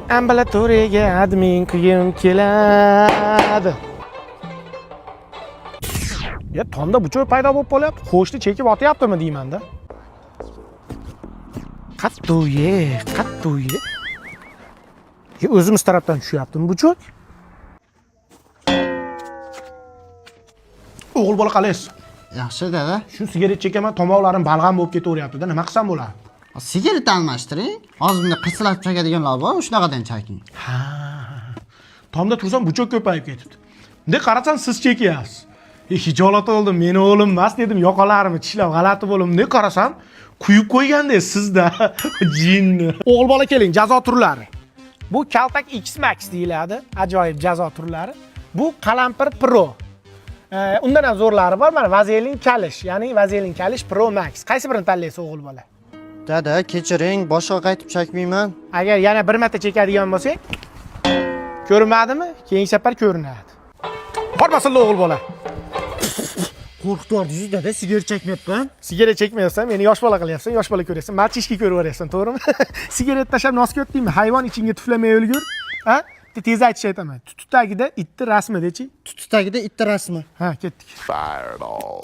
Ambulatoriyaga admin qilgim keladi. Ya tomda бычок paydo bo'lib qolyapti. Qo'shni chekib otyaptimi deyman-da. Qattu ye, qattu ye. Ya o'zimiz tarafdan tushyaptimi бычок? O'g'il bola, qalaysiz? Yaxshi, dada. Shu sigaret chekaman, tomoqlarim balg'am bo'lib ketaveryapti-da. Nima qilsam bo'ladi? Sigaret almashtiring. Hozir bunday qirsilab chakadiganlar bor, shunaqadan chaking. Ha. Tomda tursam, бычок ko'payib ketibdi. Bunday qarasam, siz chekyapsiz. E, hijolat oldim, meni o'g'lim emas dedim, yoqalarimni tishlab g'alati bo'ldim. Bunday qarasam, quyib qo'yganda sizda jinni. O'g'il bola, keling, jazo turlari. Bu Kaltak X Max deyiladi, ajoyib jazo turlari. Bu Qalampir Pro. Undan ham zo'rlari bor. Mana Vazelin Kalish, ya'ni Vazelin Kalish Pro Max. Qaysi birini tanlaysiz, o'g'il bola? Dada, kechiring, boshqa qaytib chakmayman. Agar yana bir marta chekadigan bo'lsang, ko'rinmadimi? Keyingi safar ko'rinadi. Bormasin, o'g'il bola. Qo'rqitib dada, sigaret chekmayapman. Sigaret chekmayapsan, meni yosh bola qilyapsan, yosh bola ko'ryapsan, мальчишка ko'rib yuboryapsan, to'g'rimi? Sigaret tashlab nosga o'tdingmi? Hayvon ichingga tuflamay o'lgur. Ha? Bitta tez aytish aytaman. Tuti tagida itni rasmi dechi. Tuti tagida itni rasmi. Ha, ketdik. Fireball.